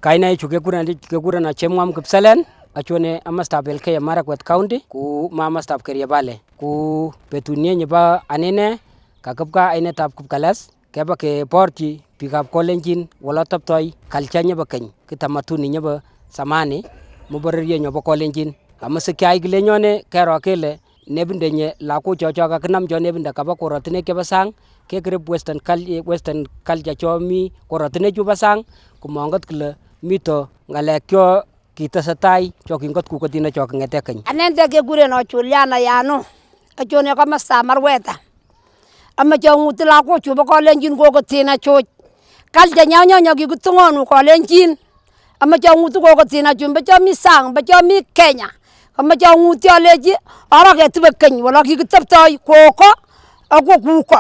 Kainaichu kekurena Chemwam Kipselen, achone komostab Elgeyo Marakwet County, ku komostab Kerio Valley. Ku betunye nebo anene kakipka ainetab Kipkales, keba keborchi biikab Kalenjin oloteptoi culture nebo keny, kitamaduni nebo zamani, mo bororienyo bo Kalenjin. Amu sikyai kilenyone kero kele nebindenye lagocho cho kakinam cho nebinde kaba korotinwek chebo sang, kekirib western culture cho mi korotinwek chubo sang, komonget kele mito ng'alek cho kitesetai cho kingot kukotina cho kong'ete keny. Anendet kekurenon Juliana Yano, achone komostab Marweta. Amoche ang'utu lagochu bo Kalenjin kokotin achuch. Culture nyo kikitung'onu Kalenjin. Amoche ang'utu kokotin achuch mbo mi sang, mbo mi Kenya. Amoche ang'uti alechi oro ketupe keny olo kikiteptoi koko ako kuko.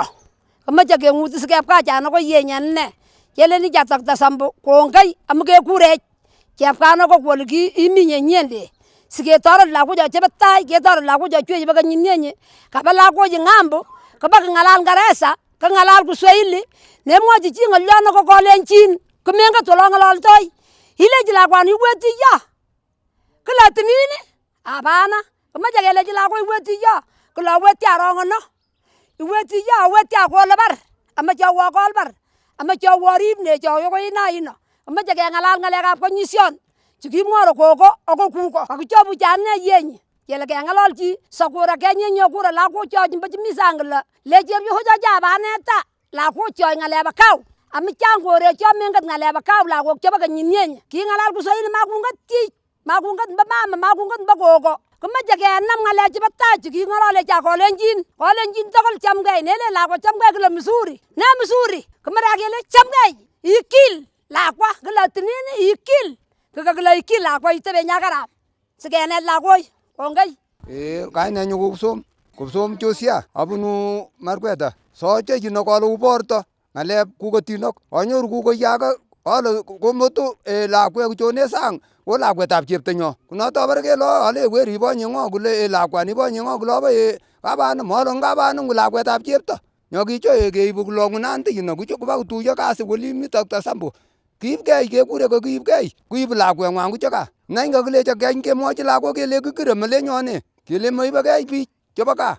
Amoche keng'utu sikepkachan akoi yenyen ine. Keleni Dr. Sambo kongoi amu kekurech chepkan akoi ole iminye inyendet. Siketoret lagocho chebo tai, ketoret lagocho chwe chebo kenyinyenyi. Kaba lagochu ng'ambo, koba kong'alal Ngeresa, kong'alal Kiswahili, nemwochi chi ng'olyon neko Kalenjin, komenget ole ng'ololtoi. Ilechi lakwani iweti yo, kole timin hapana. Komoche kelechi lakok iweti yo, kole aweti arong'ono. Iweti yo, aweti akole bar, amoche awo akol bar, amoche awo arip necho akoi ino. Amoche keng'alal ng'alekab konyision chukimwore koko ako kuko. Kakichobuch ane yenyi kele keng'ololchi sokure kenyenyo kure lagocho chimbo chemi sang kole le chepyosok chaba aneta lagocho ng'alek kau. Amu chang koret cho menget ng'alek kau lagok chebo kenyinyenyi. King'alal Kiswahili makunget chi, makunget mbo mama, makunget mbo koko. Komoche kenam ng'alek chebo tai chuking'ololech Kalenjin. Kalenjin tugul chamgei, nelen lakwa chamgei kile mzuri. Ne mzuri? Komara kele chamgei, ikil lakwa kile tinin ikil. Kikakile ikil lakwa itebe nyakaram. Sikenet lakoi, kongoi. Kainenyu ko Kipsom, Kipsom Josia, abunu Markweta. Soche chino kole uborto ng'alek kukotinok. Anyoru kukoyake ale komutu lakwet kochone sang ko lakwetab cheptonyo. Konoto bore kele ale weri ibonye ng'o kole lakwani ibonye ng'o kole obo kabanem ale kabanem ko lakwetab chepto. Nyokicho keibu kilong'u Nandi yino kucho koba kotuiyo kasi oli mi Dr. Sambo. Kiibkei kekure ko kiibkei kuibu lakweng'wang kucho kaa. Nany kakilecho keny kemwochi lakok kele kikire melenyone kele moibekei biik chebo kaa.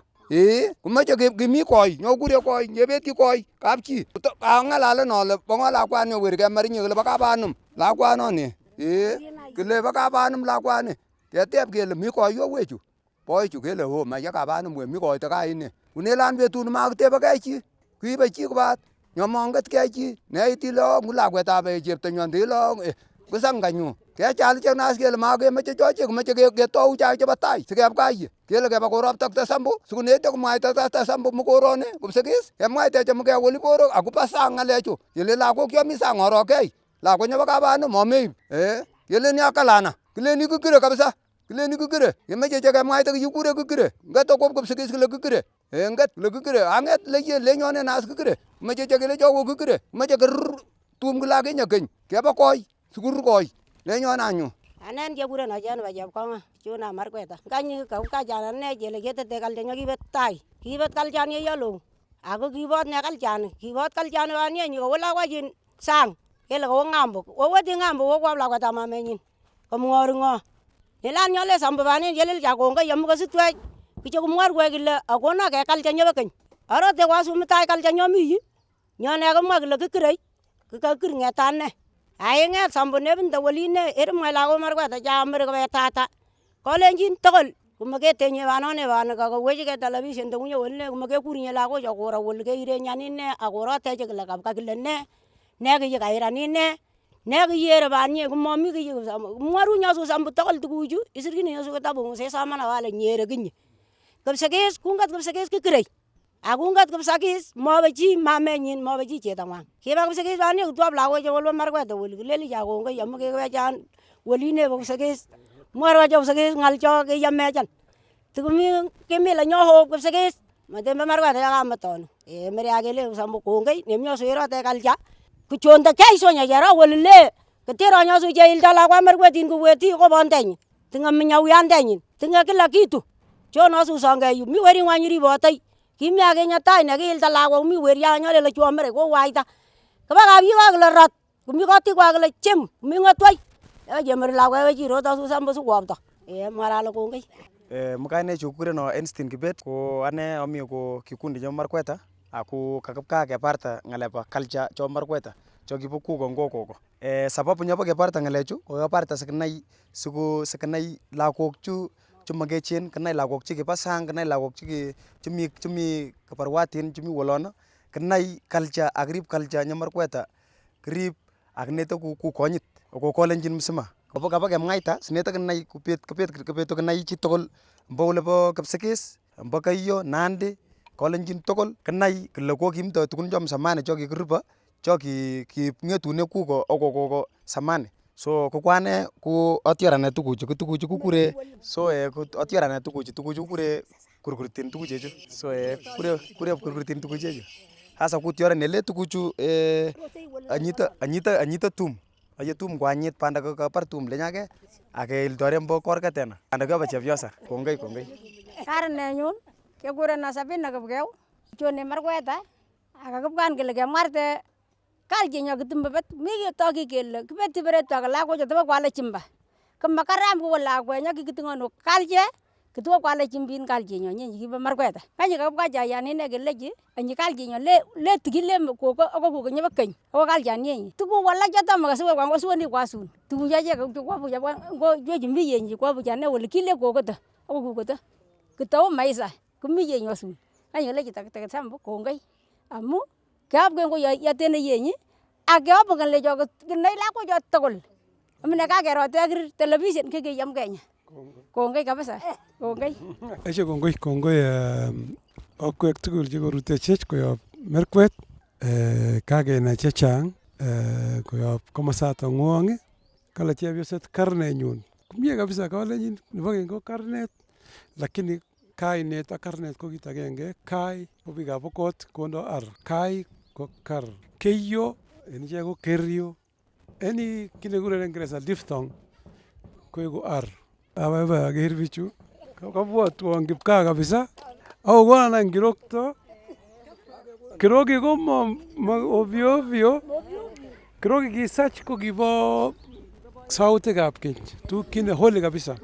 Komoche kimi koi nyokure koi nyebetyi koi kapchi. Kang'alalen ale bo ng'o lakwani weri kemarinye kole bo kabanem lakwanoni. Kile bo kabanem lakwani. Keteb kele mi koiyo wechu. Boichu kele o maya kabanem we mi koito kaine. Kunelan betut nemakitebekei chi kiibe chi kobat nyomonget kei chi neit ile o ngu lakwetab cheptonyo ndilo ko sanganyu. Kechal ichek nas kele makemoche cho chi kimoche ketou cha chebo tai sikepkaa yu. Kele kepa korop Dr. Sambo sikonetyo komwaita Dr. Sambo mukoroni Kipsigis kemwaitech mukewol borok akopa sang ng'alechu. Kelen lakok chomi sang orokei lakwa nyopo kapano momeip eh, keleni akalana kileni kikire kabisa kileni kikire kemeche kemwaita kiyikure kikire ngat okop Kipsigis kile kikire eh, ngat kile kikire ang'et leye lenyone nas kikire moche chekele chowo kikire moche kirur tum kila akinye keny kepa koi sikurur koi lenyona anyun. Anen kekureno Jennifer Chepkong'o chuna Markweta. Nganyi kakipkachan ane chele ketete culture nyokipet tai. Kipet culture ni yolo. Ako kibot ne culture ni. Kibot culture ni wane kowo lakwachin sang. Kele kowo ng'ambo. Koweti ng'ambo kokwap lakwetab mamenyin. Komng'ori ng'o. Ilan nyole sambo banin chelel cha kongoi amu kasitwech. Kicho kumwarwech kile akona ke culture nyobo keny. Arote kwasu mutai culture nyomi yu. Nyone kamwa kile kikirei. Kikakir ng'etane. Aing'et sambo nebinte woline erimwai lagok Markweta chamir kowetata. Kolenjin tugul komaketenye banone bani kakowechike television tong'unye woline komakekurunye lagocho koro woli keirenyi anine akorotech kile kapka kile ne ne kiyi kairan ine ne kiyere banye komami kiyi mwaru nyosu sambo tugul tuguchu isirchini nyosu kitabung'ung sisoman awale nyere kinyi. Kipsigis kungat Kipsigis kikirei. Akungat Kipsigis mawe chi mamenyin mawe chi chetang'wang. Kiba Kipsigis bani kutwap lagocho wolwo Markweta woli kilelicha kongoi amu kikiwechan woline bo Kipsigis. Mwarwech Kipsigis ng'al cho kiyamechan. Tikimi kimila nyohop Kipsigis matembe Markweta chakametonu. Mirya kele sambo kongoi nemnyosu irote culture kuchonde kei sonya kero wolile kitiro nyosu cheildo lakwa Markwetin kuweti kobontenyin. Tinga minyawiandenyin. Tinga kila kitu. Chono susongei yu mi wering'wany ribotei. Kimi akinye tai nekiilda lakwa komi weria nyolele chuo mire kowaita. Koba kapyiko kile rot. Komi kotikwak kile chim. Komi ng'otwai. Chemiri lakwet wechi roto su sambo sikwopto. Mwara ale kongoi. Mkaine chu kikureno Einstein Kibet ko ane ami ko kikundi chebo Markweta ako kakipkaa keparta ng'alekab culture chebo Markweta cho kibo kuko ngo koko. Sababu nyobo keparta ng'alechu ko kaparta sikinai siko sikinai lagok chu chumengechen kinai lagok chikibo sang kinai lagok chiki chemi chemi kibarwatin chemi olon kinai culture ak kirib culture nyo Markweta kirib ak neto kukonyit ako Kalenjin mzima. Kabo kaba kemwaita sineto kinai kubet kubet kubetu kinai chitugul mbo olebo Kipsigis mbo Keiyo Nandi Kalenjin tugul kinai kole kokimto tugun chom zamani cho kikirupo cho ki king'etune kuko ako koko zamani. So ko ko ane ko atyor ane tuguchu ko tuguchu kikure so ko atyor ane tuguchu tuguchu kikure kurkurtin tuguchechu so kure kure kurkurtin tuguchechu. Sasa kutyoren ele tuguchu anyito anyito anyito tum aye tum ko anyit banda kabar tum lenyake akeiltore mbo korka tena anda kyobo chepyosa kongoi kongoi. Karnenyun kekureno Sabina Kipkeu chone Markweta akakipkan kele kemwarte culture nyo kitumbepet mi ketoki kele kipeti peretwa lakocho tobo kwale chimba. Komakaram kowo lakwet nyo kikiting'onu culture kituwo kwale chimbin culture nyo nyenyi kibo Markweta. Kanyi kakipka chayan ine kelechi anyi culture nyo le le tikile koko ako koko nyobo keny ako culture nyenyi. Tukuk alak chetomo kasiwe kwa kosiwoni kwasun. Tukuchu achek kwapucha ngo chechu mi yenyi kwapucha ne wole kile kokoto ako kukoto. Kitou maisha komi yenyi asun. Kanyi kelechi Dr. Sambo kongoi amu kyapken ko yatene yenyi ak kyopu ng'alecho kinai lakocho tugul. Amune kakerote ak television kikeyam Kenya. Kongoi kabisa kongoi. Aishe kongoi kongoi okwek tugul chekorutechech koyob Merkwet kakenai chechang koyob komosato ng'wong kale chepyoset karnenyun komie kabisa kalenjin nebo keny ko karnet lakini kainet ak karnet ko kit agenge kai ko biikab Pokot kondo r kai ko kar keiyo en ichek ko kerio any kit nekikuren en Kingeresa diphthong koeku r abaibai aker bichu kabwotwon kipkaa kabisa akokonon any kirokto kiroki ko ma ovyo ovyo kiroki kisach ko kibo sautikab keny tuguk kit ne holy kabisa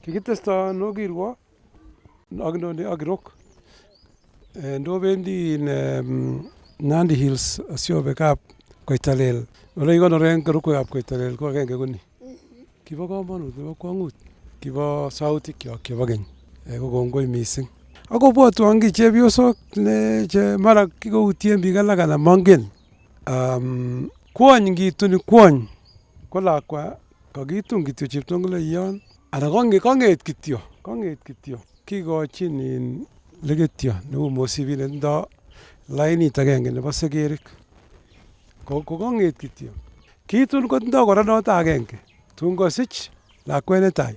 kikitesto nokirwo ak noni ak kirok ndobendi in Nandi Hills asiobe kap Koitalel ole kikonoren kirokwekab Koitalel ko agenge ko ni kibo komonut nebo kwong'ut kibo sautikyok chebo keny ko kongoi missing akobwotwon kiy chepyosok ne che mara kikoutyen biik alak anan mongen kwony ngituni kwony ko lakwa Kakitun kityo cheptongiloiyon anan kong'et kityo, kong'et kityo kikochin in leketyo neu mosipit netindoo lainit agenge nebo sekerik, ko kong'et kityo. Kitun kotindoo kora noto agenge, tun kosich lakwet netai,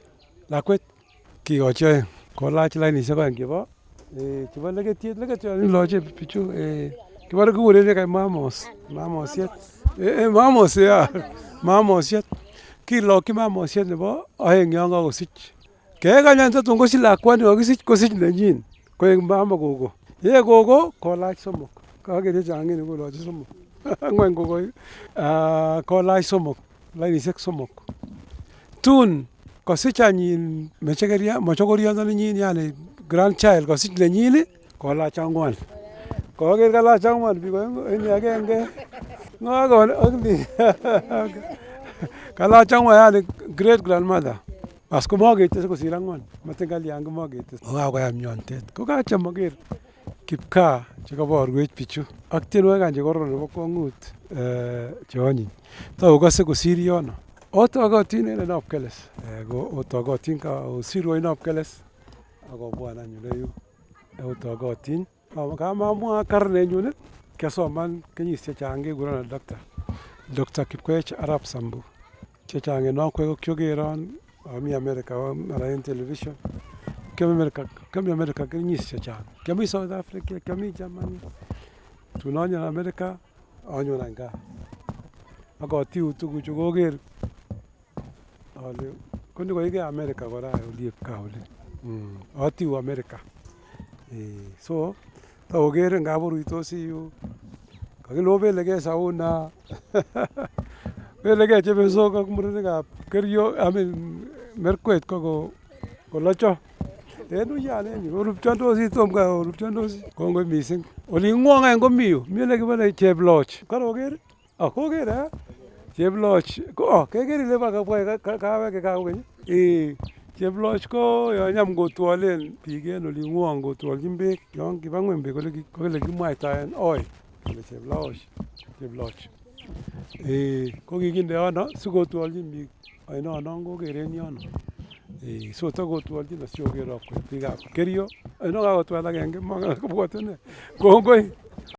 lakwet kikochi oeng, kolach lainisiek oeng chebo chebo leketiet, leketioni iloche bichu kibore kikuren kai mamos, mamosiet, mamos mamosiet, kilokyi mamosiet nebo oeng yon kakosich. Kekany any tatun kosich lakwani kokisich kosich nenyin koik mama gogo, ye gogo kolach somok, koker chechang en yu koloche somok ng'wany gogo kolach somok, lainisiek somok. Tun kosich any in mochokoriondoninyin yani grandchild kosich nenyin kolach ang'wan. Koker kalach ang'wan biik oeng'u ni agenge ak ni kalach ang'wan yani great grandmother. As komoketese kosir ang'wan, matin kalyan komoketese. Kokakoyam yondet, kokacham aker kipkaa chekaborwech bichu ak tienwogik any chekororon nebo kwong'ut cheonyiny. Tokokose kosir yono. Otogotin en oinop Keles, otogotin osirwa oinop Keles akobwan anyun ireyu otogotin. Kamamwa karnenyun kiasoman kenyisiek chechang kekurenon Doctor, Doctor Kipkoech Arap Sambu. Chechang en okwek ko kiokeron ami America mara en television. Kiami America kenyisiek chechang, kiami South Africa, kiami Germany, tun anyon America anyon any gaa. Ak atiu tuguchu koker ale koni koige America kora oliep gaa oli. Atiu America. So tokoker ngap oruitosi yu, kakile obelekei sauna belekei chepyosok ak murenikab Kerio I mean Merkwet ko kolocho. En uyan en yu orupchondosi tom kai orupchondosi. Kongoi missing. Oling'wong any komi yu, mi olekibore Cheploch, karoker? Koker eh? Cheploch ko keker ile kaweke gaa kokeny? Cheploch ko yon cham kotwolen biik en oling'wong kotwolchin beek yon kiba ng'weny beek kokile kimwaitaen oi kele Cheploch, Cheploch. Ko kikinde yono sikotwolchin biik oinonon koker en yono. So tokotwolchin asioker okwek biikab Kerio, oino kakotwal agenge mongen kobwote nee, kongoi.